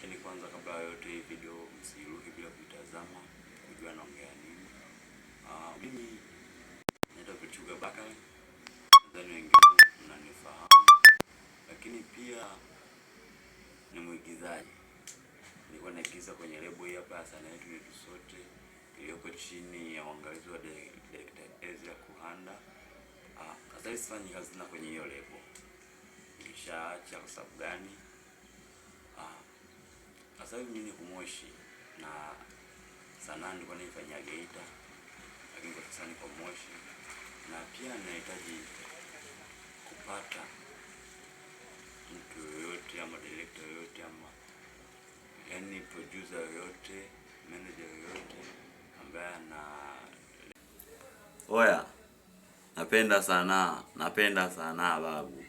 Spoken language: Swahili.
Lakini kwanza kabla ya yote, hii video msiiruke bila kuitazama kujua naongea nini. Mimi naitwa Pichuga Bakari, nadhani wengine mnanifahamu, lakini pia ni mwigizaji. Nilikuwa naigiza kwenye lebo hii hapa ya Sanaa Yetu Yetu Sote iliyoko chini ya uangalizi wa Director Ezra Kuhanda. Sasa hivi sifanyi kazi tena kwenye hiyo lebo, nilishaacha. Kwa sababu gani? Sasa hivi mimi niko Moshi na sanaa nilikuwa naifanyia Geita, lakini kwa sasa niko Moshi na pia nahitaji kupata mtu yoyote ama director yoyote ama yani producer yoyote, manager yoyote ambaye ana... Oya, napenda sanaa, napenda sanaa babu.